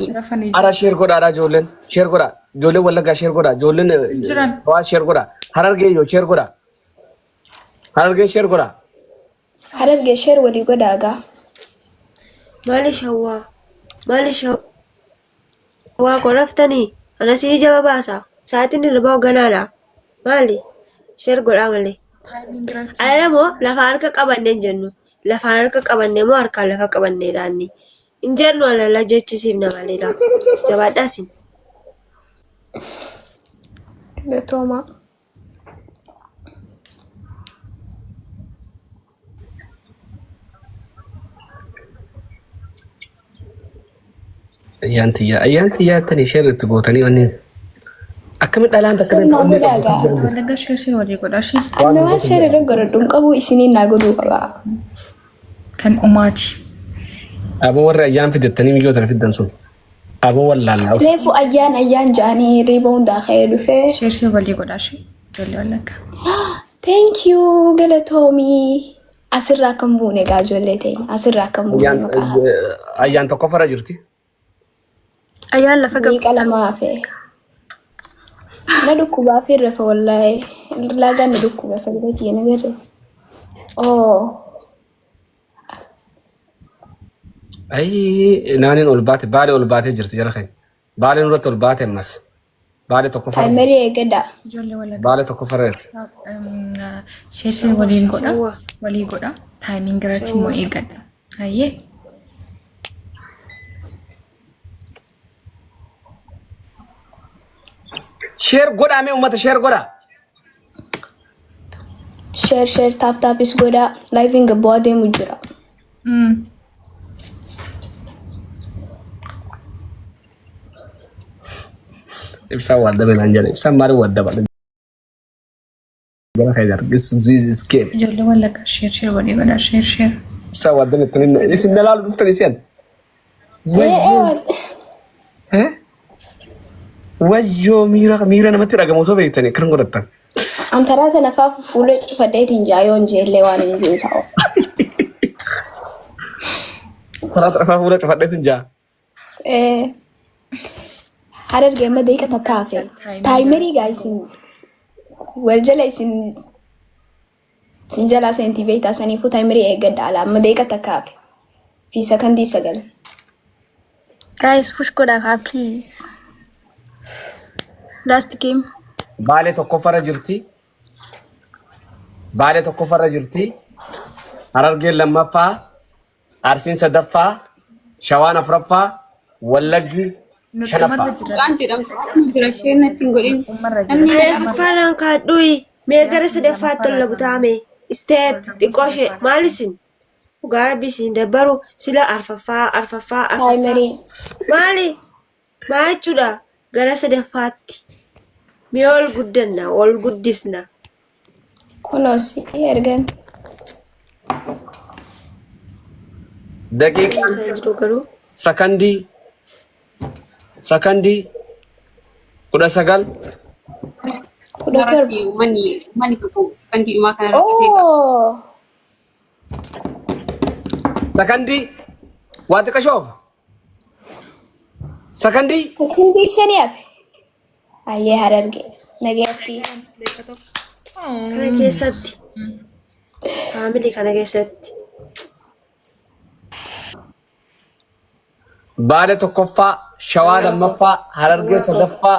Rafanii Ara jiru. share godhaadha ijoolleen. Share godhaa. Ijoolleen Wallaggaa share godhaa. Ijoolleen Jiran. Shawaa share godhaa. Harargee yoo share godhaa. Harargee share godhaa. Harargee share walii godhaa gaa. Maali shawwaa? Maali shawwaa qoraftanii? Ana sii jaba baasa. Sa'aatiin hirribaa hogganaadha. Maali? Share godhaa malee. Timing irratti. Alala moo lafa harka qabanne hin jennu. Lafaan harka qabanne moo harkaan lafa qabanne dhaanni. Hin jennu alala jechisiifna maleedha. Jabaadhaa isin. Galatoomaa. Ayyaan tiyyaa ayyaan tiyyaa jettanii share itti gootanii wanni akkamitti dhalaan takka Share naa onnee godhaa qabdu gaa. kan jiran Wallaggaa share share walii godhaa share. waan Ani waan share irra godhadhu hin qabu isiniin naa godhuu qaba. Kan umaati. Aboo warri ayyaan fidattanii miyyoo tana fiddan sun aboo wallaallaa usa. Reefu ayyaan ayyaan ja'anii hirriiba hundaa ka'ee dhufee. Share share walii godhaa share. Ijoollee Wallaggaa. Thank you galatoomii. Asirraa kan buune egaa ijoollee teenya. Asirraa kan buune Ayyaan maqaa. ayyaan tokkoffarra jirti. Ayyaan lafa Daqiiqa lama hafe. Na dhukkubaa fi rafa wallaahi. Laagaan na dhukkuba sagalee tiyya na garre. Oh. Ayii naaniin ol baate baalee ol baatee jirti jara keenya. Baalee nurratti ol baate ammas. Baalee tokkoffarra. Taayimerii eeggadhaa. Ijoollee Wallaggaa. Baalee tokkoffarra jirti. Share share waliin godha. Shawwaa. Walii godha. Timing irratti immoo eeggadha. Hayyee. Share godhaa mee uummata share godhaa. Share share tap tapis godhaa. Live gabbaa deemu jira. Ibsaan waa dabe naan jedhe. Ibsaan maaliif waa daba? Jara keenya this this is game. Ijoollee Wallaggaa share share walii godha. Share share. Ibsaan waa dabe ittanii isin na laalu dhuftanii si'an. Wayyoo. Eh? Wayyoo miira miira namatti dhagamu osoo beektanii akkan godhattan. Antaraa kana faa fuula cufadheetiin jaayoon jeellee waan hin jiru ta'u. Karaa xarafaa fuula cufadheetiin jaa. Harargee amma daqiiqa takka hafe. Taayimerii gaa isin wal jala isin isin jalaa seentii beektaa saniifuu taayimerii eeggadha ala amma daqiiqa takka hafe. Fi sakandii 9. Guys, push godhaa kaa please. Last game. Baalee tokkoffarra jirti. Baalee tokkoffarra jirti. Harargeen lammaffaa. Arsiin sadaffaa. Shawaan afuraffaa. Wallaggi Nu shanaffaa. dhumarra jira. Qaan jedhamtu akkuma jira isheen natti hin godhin. Dhumarra jira. Namni Afuraffaadhaan kaadhuyi. Mee gara sadaffaatti ol butaame. Step xiqqoo ishee maal isin? Dhugaa rabbi isin dabbaru sila arfaffaa arfaffaa arfaffaa. Taayimerii. Maali? Maa jechuudha? Gara sadaffaatti. Mee ol guddanna ol guddisna. Kunoo si ergan. Daqiiqaan Isaan jiru garuu. sakandii sakandii 19. 17. Irratti uummanni uummanni tokko sakandii dhumaa kana irratti of eegga. Oh. Sakandii waa xiqqashoof. Sakandii Sakandii shanii hafe. Ayyee Harargee. Nagaatti. Kana keessatti. Faamilii kana keessatti. Baale tokkoffaa, Shawaa lammaffaa, Harargee sadaffaa,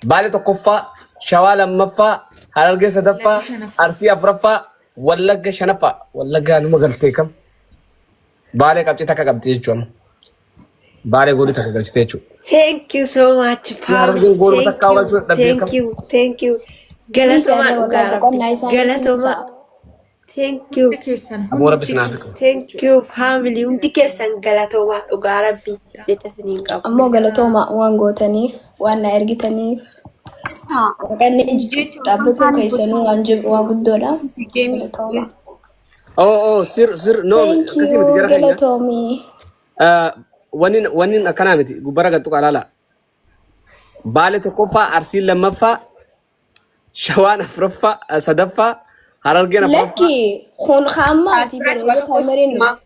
Baale tokkoffaa, Shawaa lammaffaa, Harargee sadaffaa, Arsii afuraffaa, Wallagga shanaffaa. Wallaggaa numa galtee kam? Baalee qabxii takka qabdi jechuudha amma. Baalee goolii takka galchite jechuudha. Thank you so much, family. Harargeen gooluma Thank takkaa you, galchuu dadhabdee thank kam? you, thank you. Galatomaa Dhiisaa dhugaa wallaahi rabbi. boqonnaa isaanii Galatomaa. dhiisaa. Thank you. Hundi keessan Aboo rabbi hundi sinaa keessan. fiqu. Thank you, family. Hundi keessan galatoomaa dhugaa rabbi jecha isiniin qabu. Ammoo galatooma waan gootaniif, waan na ergitaniif. Maqanni Jecha dhaabbatuu keessanuu waan jiru waan guddoodha. Geemii. Galatooma. Oh oh sir sir no Thank akkasii miti you jara keenya. galatoomii. Wanni wanni akkanaa miti gubbara gattu qalaala. Baale tokkoffaa, Arsiin lammaffaa, Shawaan afuraffaa, sadaffaa, Harargeen afuraffaa. Lakki kun kaammaa asii Asirratti bara waan tokko taayimeriin sitti himaa.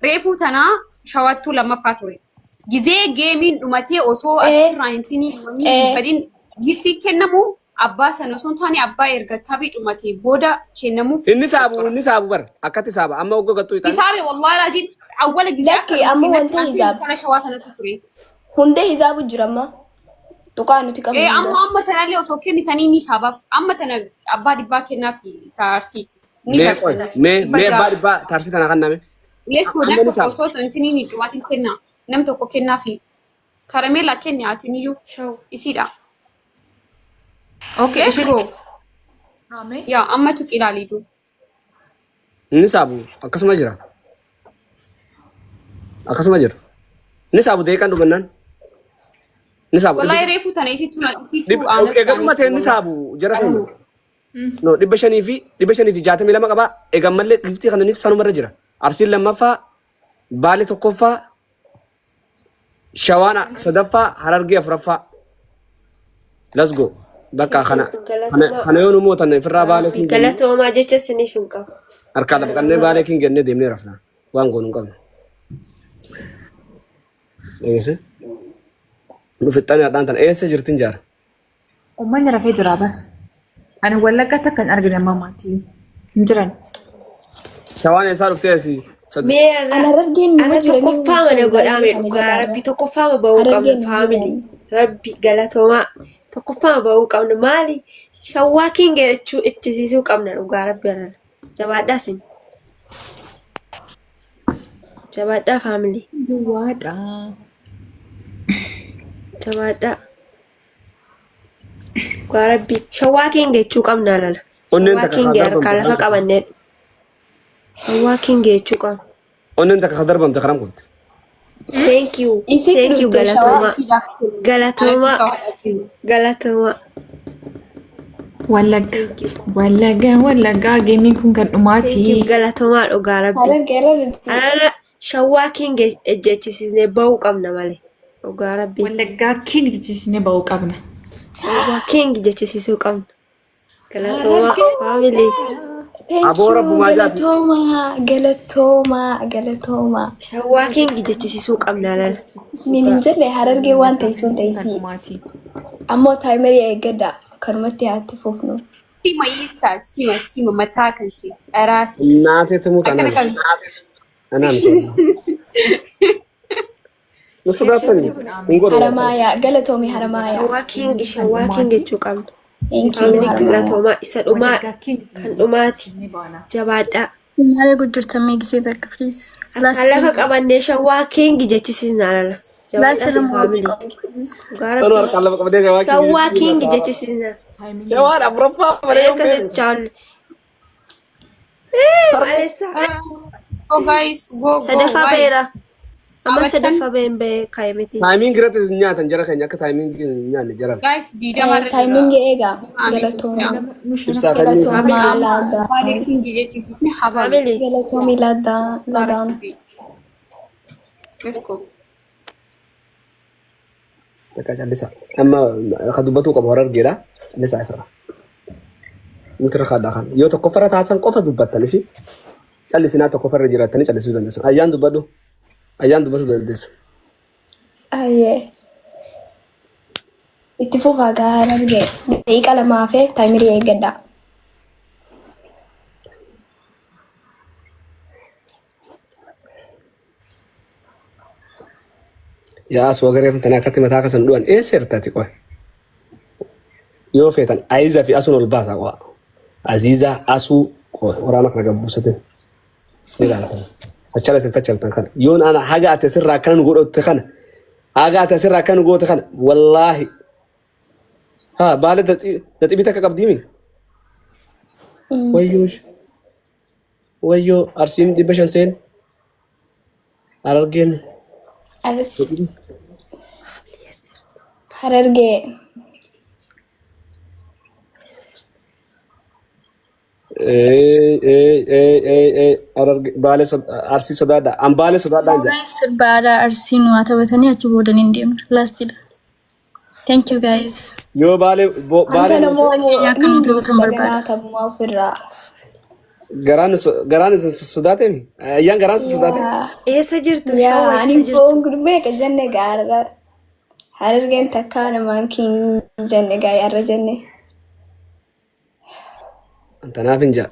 Reefuu tanaa shawattuu lammaffaa ture. Gizee geemiin dhumatee osoo Ee. achirraa hin wanni Ee. hin badin giftiin kennamu abbaa sana osoo hin taane abbaa erga taphi dhumatee booda kennamuuf. Inni saabu inni saabu bar akkatti saaba amma oggoo gattuu ixaan. Hisaabe wallahi laazim awwala gizee Lakki, amma wanta hisaaba. Kana shawaa kanatu ture. Hundee hisaabu jira amma. Tuqaa nuti qabnu. Ee hin amma jiru. amma tanallee osoo kennitanii ni saabaaf amma tana abbaa dhibbaa kennaaf taarsiiti. Ni Mee qoy garta. mee mee abbaa dhibbaa taarsii tana kan name. Let's go Amma nam ni tokko saaba. osoo intini ni dhumaatiin kenna nam tokko kennaafi karameellaa kenni atiin iyyuu Shaw. isiidha. Okay, Let's ishee go. Ame. Yaa amma tuqi ilaaliidu. Inni saabu akkasuma jira. Akkasuma jira. Inni saabu deeqan dhumannaan. Inni saabu. Wallahi reefu tana isittu na isittu aanas Egaa dhumate inni saabu jara keenya. No 562 qabaa. Egaa mallee giftii kananiif sanumarra jira. Arsiin lammaffaa, Baale tokkoffaa, Shawaan sadaffaa, Harargee afuraffaa. Let's go. Bakka kana kana kana yoo nu mootan ofirraa Baalee kin jennee Galatoomaa jecha isiniif hin qabu. harkaa lafa qannee Baalee kin jennee deemnee rafna. Waan goonu hin qabnu. Eegase. Nu fixxanii hadhaan tana eessa jirtin jaara? Uummanni rafee jira bara. Ani Wallaggaatti akka hin argine amma maatii hin jiran. Shawaan eessaa dhuftee asii? Sadi. Mee An irra harargeen numa ana jiranii tokkoffaa mana godhaame kana dhugaa jabaadha. rabbi tokkoffaa bahuu qabna Harargeen numa faamilii jiranii. rabbi galatoomaa tokkoffaa bahuu qabna maali shawwaa kinga jechuu ichisiisuu qabna dhugaa rabbi alala jabaadhaa sin jabaadhaa faamilii Duwwaadha. jabaadhaa dhugaa rabbi shawwaa kinga jechuu qabna alala Onneen shawwaa takka kinga haa harkaa darbamte lafa qabannee shawwaa kinga jechuu qabna Onneen takka haa darbamte karam kunti. thank you Isiif thank you dhufte shawaa. galatoomaa Isiidhaaf kenna. galatoomaa Anatti shawaa kenna. galatoomaa Wallagga. thank you Wallagga Wallagga geemiin kun kan Thank you dhumaati. galatoomaa dhugaa rabbi. Harargee irra nuti. Alala shawwaa king ejjechisiisnee bahuu qabna malee. Dhugaa rabbi. Wallaggaa king jechisiisnee bahuu qabna. Shawwaa king jechisiisuu qabna. Galatoomaa Harargeen faamilii. Thank Aboo you rabbumaa jaati. galatoomaa galatoomaa galatoomaa. Shawwaa king jechisiisuu qabna alala. Isiniin hin jenne harargee waan ta'isuun kan ta'isii. dhumaati. Ammoo taayimerii eeggadha. Kanumatti haatti fufnu. Sima ibsaa sima sima mataa kan kee dharaasi. Naatee timuu Akkana tanaan. kan Anaan Nu sodaatani. Hin godhu. Haramaayaa galatoomi haramaayaa. Shawwaa king shawwaa king jechuu qabna. Thank you Faamilii haramaayaa. galatoomaa isa dhumaa Wallaggaa king kan dhumaati. jechisiisnee baana. Jabaadhaa. Maal gujjirtan gisee takka please. Last Harkaan lafa qabannee shawwaa king jechisiisna alala. last Jabaadhaa sin nama faamilii. Dhugaa Tanu rabbi. harkaan lafa qabdee shawaa king Shawwaa king jechisiisna. jechisiisna. Shawaan afuraffaa malee yoon Akka beeku. jechaan. Maalessa? Go guys go go Sadaffaa why? baheera. Amma Qabattan sadaffaa baheen bahee kaa'e miti. Taayimiin irratti hin nyaatan jara keenya akka taayimiin hin nyaanne jara. guys diidama irra jira. Taayimingii eegaa Amin galatoomi. Sofiyaa. Nu Ibsaa shanaffaa kanneen. Galatoomaa Amma laadaa. Baalee king jechisiisne habalu. Faamilii. Galatoomi laadaa laadaan. Let's go. Takka callisaa. Amma ka dubbatuu qabu harargeedha. Callisaa ifirra. Nuti rakaadhaa kana. Yoo tokkoffarra taasisan qofa dubbattanii fi callisinaa tokkoffarra jiraattanii callisuu dandeessu. Ayyaan dubbadhu. Ayyaan dubbachuu dandeessu. Ayyee. Itti fufaa gaa harargee. Daqiiqa lama hafee taayimerii eeggadhaa. Yaa asuma garee tana akkatti mataa kasan dhuan eessa jirtaati qoy. Yoo feetan Ayiza fi Asuun ol baasaa qo'a. Aziza Asuu qoy waraana kana gabbuusate. Ni ilaaltan. Fachala fin fachaltan kana. Yoon ana haga ati asirraa akkana nu godhatte kana. Haga ati asirraa akkana nu goote kana. Wallaahi. Haa baala daxibii takka qabdiimi. Wayyoo. Wayyoo Arsiin 500 seen. Harargeen. Aris Harargee. Harargee Baalee Arsii sodaadha. An Baalee sodaadhaan jira. Sirba aadaa Arsiin waa taphatanii achi boodan hin deemna. Lastidha. Thank you guys. Yoo Baalee Anta Baalee namoo Akka ni nu taphatan dubbisa ganaa barbaada. tamumaa ofirraa. Garaan garaan isin sodaatee ayyaan garaan si sodaatee. Yaa. Eessa jirtu? Yaa Shawaa ani eessa jirtu? foon kun meeqa jenne gaara. Harargeen takkaa namaan king jenne gaa yarra jenne. Tanaaf hin jaa.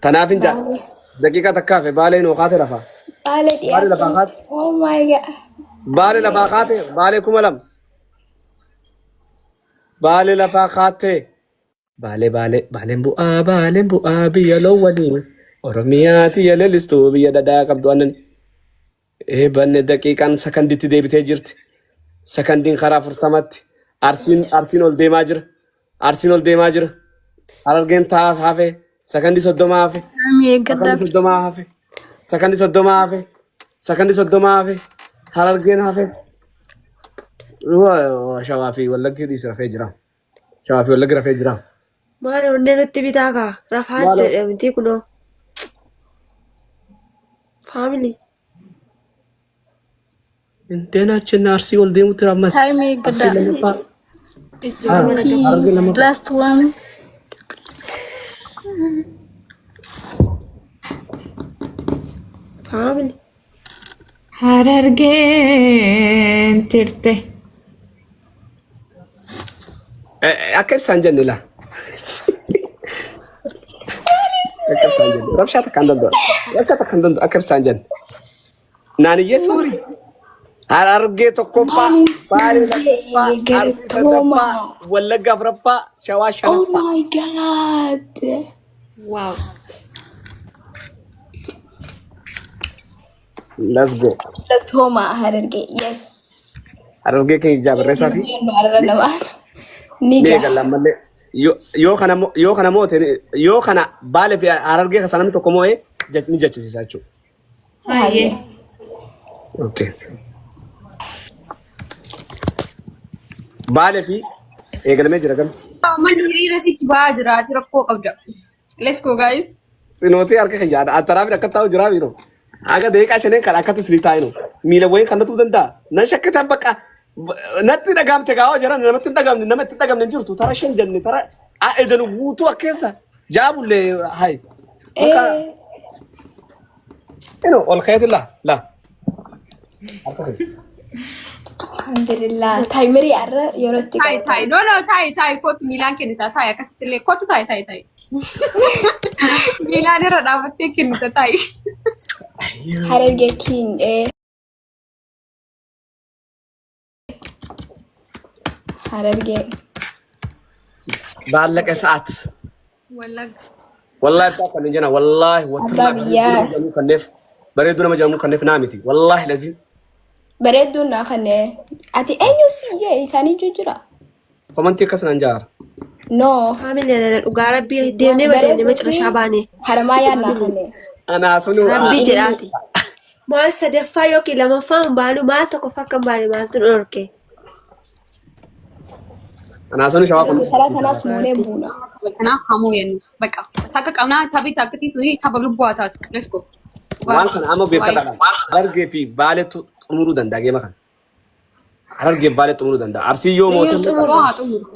Tanaaf hin jaa. Baale. Daqiiqaa takkaa hafe baalee nuu kaate lafaa. Baale Baalee lafaa dhiyaatu. kaate. Oh my God. Baalee lafaa kaate. Baalee 2000. Baalee lafaa kaate. Baalee baalee baaleen bu'aa baaleen bu'aa biyya loowwanii. Oromiyaa tiyya leellistuu biyya dhadhaa qabdu aannan. Eebanne daqiiqaan sakanditti deebitee jirti. Sakandiin karaa 40tti. Arsiin arsiin ol deemaa jira. Arsiin ol deemaa jira. Harargeen taa'aaf hafe. Sakandii 30 hafe. Time eeggadhaa. Sakandii 30 hafe. Sakandii 30 hafe. Sakandii 30 hafe. Harargeen hafe. Waa, Shawaa fi Wallaggi dhiisi rafee jira. Shawaa fi Wallaggi rafee jira. Maal onnee nutti bitaa kaa? Rafaa Maaloo. jedhamti kunoo. Faamilii. Indeenaachin Arsii ol deemutti ammas. Time Arsii eeggadhaa. lammaffaa. Harargee Please. lammaffaa. Last one. Faamilii. Harargeen tirte. Akka ibsaan jenne laa. Akka ibsaan jenne. Rabshaa takka hin danda'u. Rabshaa takka hin danda'u. Akka ibsaan jenne. Naaniyyee soori. Harargee tokkoffaa, Maalin Baalee siin lammaffaa, jee Arsii sadaffaa, galatooma. Wallagga afuraffaa, Shawaa Oh shanaffaa. my God. Wow. Let's go. Galatooma Harargee. Yes. Harargee keenya ijaa barreessaa fi Jennu har'a namaan. Ni ni gaha. eegalla ammallee. Yoo kana yoo kana moote yoo kana Baalee fi Harargee keessa namni tokko moo'e ni jechisiisa jechuudha. Hayyee. Okay. Baalee fi eegalamee jira gamti. Manni hiriira sitti ba'aa jira. Ati rakkoo qabda. Let's go guys. Xinootii harka kiyya antaraa fi akka taa'u jiraa biiroo. Akka daqiiqaa shaneen kan akkatti sirii taa'inu. Miila wayiin kan natuu danda'a. Nan shakkitan bakka natti dhagaamte gaa'oo jiran namatti hin dhagaamne namatti hin dhagaamne hin jirtu tara shan jenne tara edanu guutuu akkeessa jaabullee hayi. Bakka ino ol keeti la la. Harka kiyya. Alhamdulillah. Timerii har'a yeroo itti Taayi taayi. qabatan. No no taayi taayi kootu miilaan kennita taayi akkasitti illee kootu taayi taayi taayi. Miilaan irra dhaabattee kennita taayi. Harargee king. Harargee. Baallaqa sa'aat. Wallagga. Wallahi ibsaa kan hin jena wallahi Abbaa wattullaa bareedduu biyyaa. nama jedhamu kanneef bareedduu nama jedhamu kanneef naa miti wallahi lazim Bareedduun naa kanne. Ati eenyu si jee isaanii jira? komantii akkas naan jaara. No. Faamilii nana dhugaa rabbii deemnee ma deemnee Bareedduu fi macarashaa baane. haramaayaan naa kanne. Anaa suni Rabbii Inni jedhaati. Maal sadaffaa yookiin lamaffaa hin baanu maal tokkoffaa akka hin baane maaltu nu dhorke? anaa suni shawaa kun karaa kanaas moonee buuna. Kanaaf hamuu yennu. Bakka takka qabnaa taphi takkatti tuni tapha lubbuu haa taatu. Let's go. waan kana amma beekadha. Harargee fi Baaleetu xumuruu danda'a geema kana. Harargee fi Baalee xumuruu danda'a. Arsii yoo Yoo moote xumurru. Haa xumuru.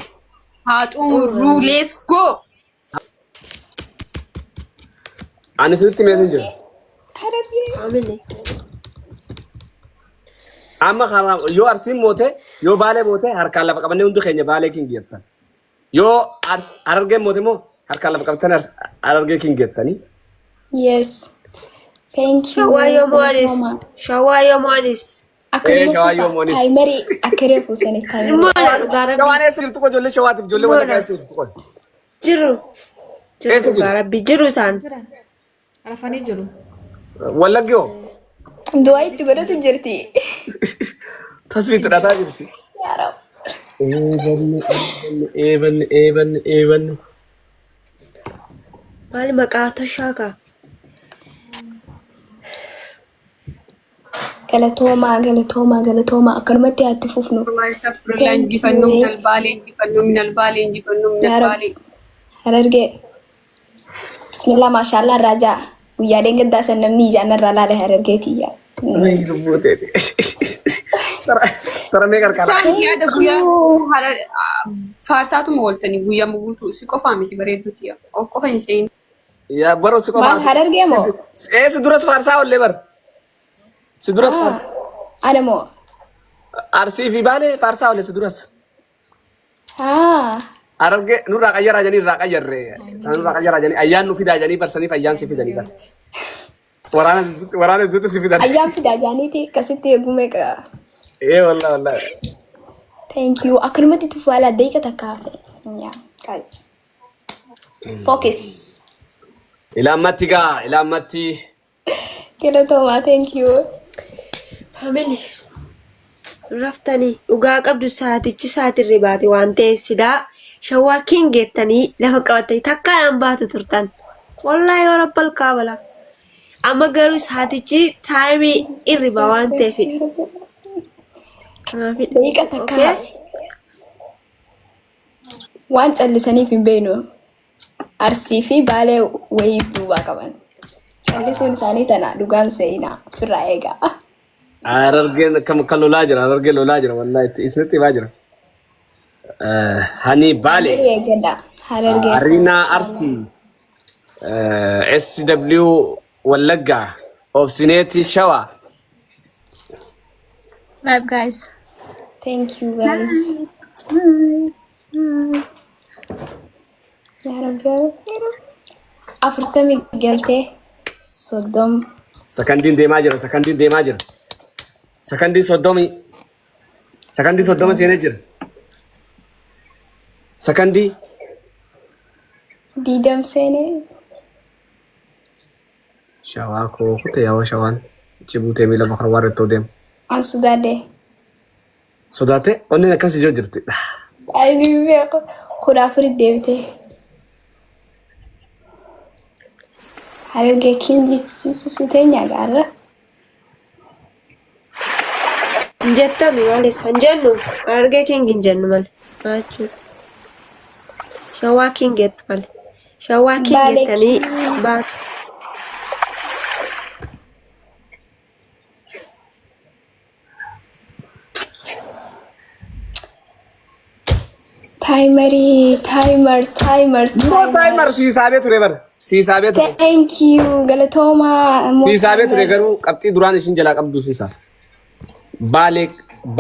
Haa xumuru. Let's go. Ani sinitti meetiin jira. Harargee. Faamilii. Amma karaa yoo Arsiin moote yoo Baalee moote harkaan lafa qabannee hundi keenya Baalee king jettan. Yoo Harargeen moote immoo harkaan lafa qabatanii Harargee king jettanii. Yes. Thank you. Shawaa yoo mo'anis. Galatooma. Shawaa yoo mo'anis. Akka Ee nama shawaa fufa yoo mo'anis. timerii akka reefu sani timerii. Mo'ana dhugaa rabbii. Shawaan eessa jirtu qoy ijoollee shawaatiif ijoollee Mo'ana. wallaggaa eessa jirtu qoy. Jiru. Jiru Eessa jiru? dhugaa rabbii jiru isaan. Jiran. Rafanii jiru. Wallaggi hoo? Du'aa itti godhatu jirti. Tasbiitti dhataa jirti. Yaa Rab. Eebanni eebanni eebanni eebanni. Maal maqaa toshaa kaa? Galatoomaa galatoomaa galatoomaa akkanumatti haa itti fufnu. Astagfirullah Thank injifannoo you. minal baalee injifannoo minal baalee injifannoo minal Yaa Rab. baalee. Harargee. Bismillah maashaallah irraa ja'a. Guyyaaleen gaddaa san namni ijaan irraa laale harargeetiyya. Ay lubbuu ta'e. Tara mee qarqara. Isaan yaada Thank guyyaa you. faarsaatuma ooltanii guyyaa guutuu si qofaa miti bareedduuti. Of qofa hin se'in. Yaa baroo si Maal qofaatu. Harargee moo? Ee si duras faarsaa ollee bar. Si duras Ah, faarsa. ana moo? Arsii fi Baalee faarsaa olle si duras. Ah, Harargee nurraa qayyaraa jedhanii irraa qayyarre. Nurraa qayyaraa jedhanii ayyaan nu fidaa jedhanii barsaniif ayyaan si fidanii bar. Waraana waraana gidduutti si fidan. Ayyaan fidaa jaaniiti akkasitti eeguu meeqa. Ee wallahi wallahi. Thank you. Akkanumatti itti fufaa daqiiqa takka hafe. Yeah, guys. Focus. Ilaammatti gaa ilaammatti. Galatoomaa, thank you. Family. Raftanii dhugaa qabdu saatichi saatirri baate waan ta'eef silaa Shawaa King jettanii lafa qabattanii takkaadhaan baatu turtan. Wallaahi yoo rabbal kaabala. Amma garuu saatichi taayimii irriba waan ta'eef. Kanaafidha. Daqiiqa takka Okay? hafe. Waan callisaniif hin beeknu. Arsii fi Baalee wayiif duubaa qaban. Callisuun isaanii tana dhugaan seenaa ofirraa eegaa. Harargeen akkam akka lolaa jira harargeen lolaa jira wallahi itti isinitti himaa jira. Hani Baalee. Harargee eeggadha. Harargee. Arinaa Arsii. SW Wallaggaa. Obsineeti Shawaa. Bye guys. Thank you guys. Smile. Smile. Yaa Rabbi yaa Rabbi. 40 galtee 30. Sakandiin deemaa jira sakandiin deemaa jira. Sakandii 30 sakandii 30 seenee jira. Sakandii 20 seenee. Shawaa koo kute yaa'oo shawaan achi buutee miila bakar waan irratti deema. An sodaadhe. Sodaatee onneen akkas ijoo jirti. Ani beeku. 14 deebitee. Harargee King jechisiisuu teenya gaarra. Hin jettami malee hin jennu Harargee King hin jennu malee. Maal jechuudha? Shawaa King jettu malee. Shawaa King Baalee jettanii King. baatu. Timerii, timer, timer, Moo timer. timer siisaabee ture bara. Siisaabee ture. Thank you. Galatoomaa. Moo Siisaabee ture timer. garuu qabxii duraan ishiin jalaa qabdu siisaa. Baalee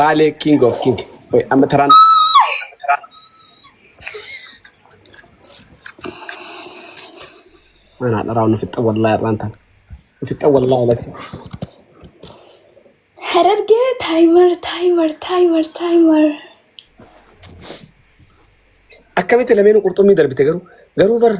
Baalee King of King. Wait, amma taraan. Mana dharaa nu fixxa wallahi irraan tana. Nu fixxa wallahi lati. Harargee timer, timer, timer, timer. Akkamitti lameen qurxummii darbite garuu garuu bar